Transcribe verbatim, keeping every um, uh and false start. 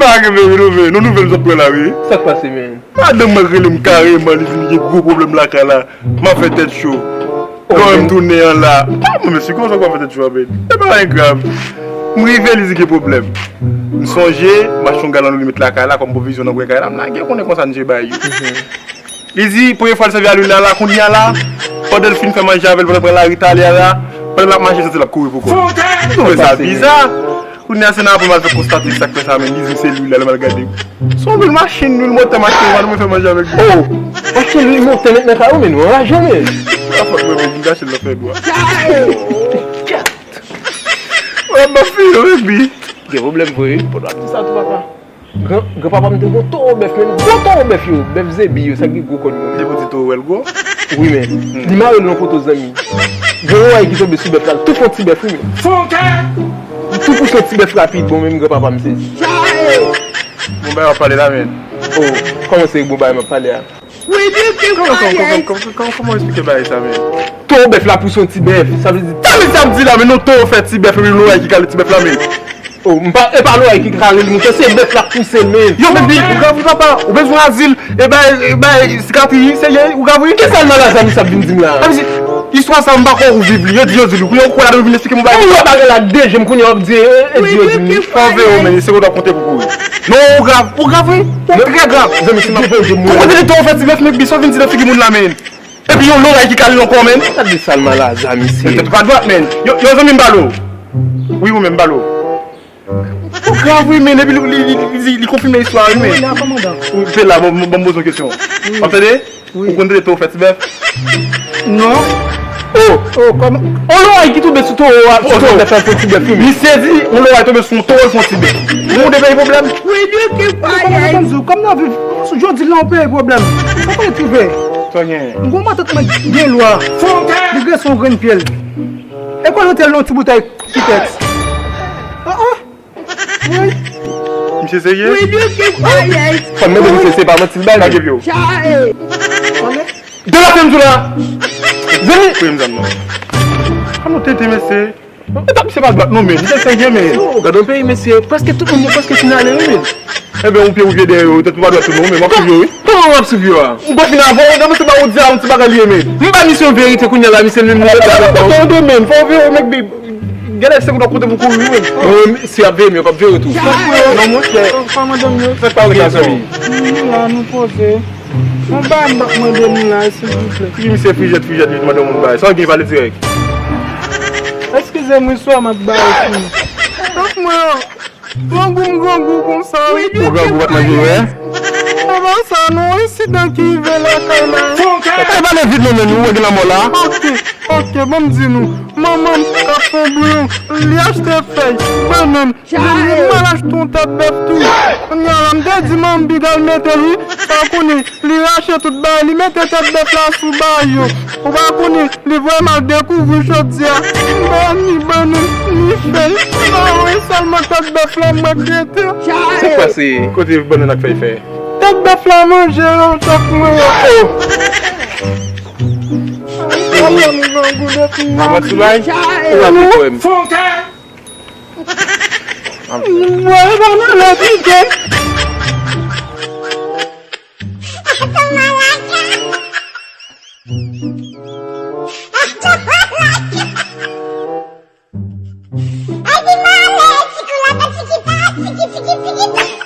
A gen men wi, nou men, nou nouvèl m sot pran la wi. Sa k pase, men? Madanm mwen rele m kareman, li di li gen gwo pwoblèm lakay la. M ap fè tèt cho. Lè w wè m tounen an la. Ah, mwen, mesye, kòman sa w ap fè tèt cho a, men? E pa anyen grav. M rive, li di gen pwoblèm. M sonje, m achte yon galon lwil, m met lakay la, kòm pwovizyon nan gwen kay la, m lage, ou konnen konsa n je bay yo. Li di, premye fwa l sèvi a lwil la, la, kounye a la, pandan l fin fè manje avè l, pandan l pran lari talè a la, pandan l ap mache, santi l ap kouri pou kò l. M twouve sa biza. Kounye a, se nan apre m al fè konstate sa k fè sa, men li di m se lwil la, lè m al gade. Se yon lwil machin, lwil motè machin, pa nou mwen fè manje avèk li. Oh! Machin lwil motè met nan kay ou, men nou anraje, men. Sa fòt mwen, men, m gache l nan fè dwa. Kèt! Wè, m ap fini avèk li. Gen pwoblèm vre, wi. Pou w ap di sa tou, papa. Gran, granpapa m te gon towo bèf, men gwo towo bèf yo, bèf zebi yo, sa ki gwo kòn yo. Depi w di towo, w wè l gwo? Wi, men. Hmm. Li mare l nan poto, zanmi. Gen yon way ki tonbe sou bèf la, l tou fè yon ti bèf, wi, men. Fon kè! Li tou pouse yon ti bèf rapid, bon, menm granpapa m sezi. Bon bagay w ap pale la, men. Oh, kòman se bon bagay m ap pale a? Kòman, kòman, kòman, kòman, kòman, kòman w eksplike bagay sa, men? Towo bèf la pouse yon ti bèf, sa vle di. Sa vle di sa ap di la, men non, towo fè ti bèf, epi loray ki kale ti bèf la, men. Oh, m pa, e pa loray ki kale l, monchè, se bèf la k pouse l, men. Yo, men, ou grav wi, papa, ou bezwen azil, e bay, e bay sikatri, serye, ou grav wi. Kisa l malad, zanmi, sa ap vin di m la? Istwa sa, m pa kwè ou viv li, yo di, yo di li, kounye a ou kwè ladan l, ou vin eksplike m yon bagay. Ou wè bagay la de je m, kounye a w ap di, e, e, di, yo di m. Fò w veye w, men, se kote w ap konte pou kouri. Non, ou grav, ou grav wi, ou trè grav. Zanmi, si m ap plonje m. Ou konte de tan ou fè ti bèf, men, kisa w vin di nan figi moun la, men? Epi yon loray ki kale l ankò, men. Gade sal mal a zanmi se. Tèt ou pa dwat, men. Yo, yo, zanmi m, balo. Wi, ou menm, balo. Ou grav, wi, men. Epi li, li, li, li, li konfime istwa, wi, men. Wi, la, kòmandan. Ou pe la, bon, bon, bon, poze yon kesyon. Wi. W ap tande? Wi. Ou konn tande towo fè ti bèf? Non. Oh. Oh, kòman? On loray ki tonbe sou towo a, sou towo bèf la, fè ti bèf, wi, men. Misye di, on loray tonbe sou yon towo, l fè yon ti bèf. Ou de peyi pwoblèm? Wi, di ke pa. Kòmandan, ban m di w, kòm n ap viv, jodi la, yon peyi pwoblèm. Ou pa konnen twouve. Sa w genyen? M gon matant mwen gen lwa. Li grese yon grenn pye l. E kwa l te l nan ti boutèy kitèks. Ah, ah. Wi. Misye serye? Wi, di ke pa. Fò m mande misye se pa manti l bay. Lage pye w. De la fèm tou la. Zanmi. Premye zam non. An nou tete mesye. Eta misye pa dwat non, men. Misye serye, men. Yo, gade yon peyi, mesye. Prèske tout moun yo prèske fin ale, wi, men. Enben, ou pye ou vye dèyè yo, tèt ou pa dwat tou non, men. M ap swiv yo, wi. Kòman w ap swiv yo a? M pa fin avè w, nan misye ba ou di a, yon ti bagay li ye, men. M ba misye yon verite kounye a la, misye menm li ret la. Tande, men. Fò w veye w, mèk bi. Gen lè se moun w ap koute pou kouri, wi. Non, si y ap veye m, yo p ap veye w tou. Non, monchè. Kòmandan m yo. Sa k pa rete zanmi? Nou la, nou poze. Yon bagay m t ap mande nou la, silvouplè. Ki misye frijèt, frijèt, li mande yon bagay. Sa w gen, pale dirèk. Eskize m, wi, swa m ap bay ou fini. Tank mwen an, grangou m grangou konsa, wi. Ou grangou, w ap manje, wi. E pa sa, non, ensidan ki rive lakay la. E pale vit, non, men nou, ou gen lanmò la. Ok, ok, ban m di nou. Manman m t ap fè yon bouyon, li achte fèy, bannann, li, li mal achte yon tèt bèf tou. Kounye a la, m te di manman m big al mete l, wi, sa w konnen, li rache tout bagay, li mete tèt bèf la sou bagay yo. Ou pa konnen, li voye m al dekouvri jodi a. M pa ni bannann, ni fèy. Sa wi, sèlman tèt bèf la m regrete. Sa k pase? Kote bannann ak fèy fè? Tèt bèf la manje yo, chak mwen yo. Oh! Mwen menm grangou depi m nan. Avan ti bay, ou rapi kwè m. Mwen pa nan lè pike. Ay, di male, ti kou la, ti kita, tiki, tiki, tiki, ta.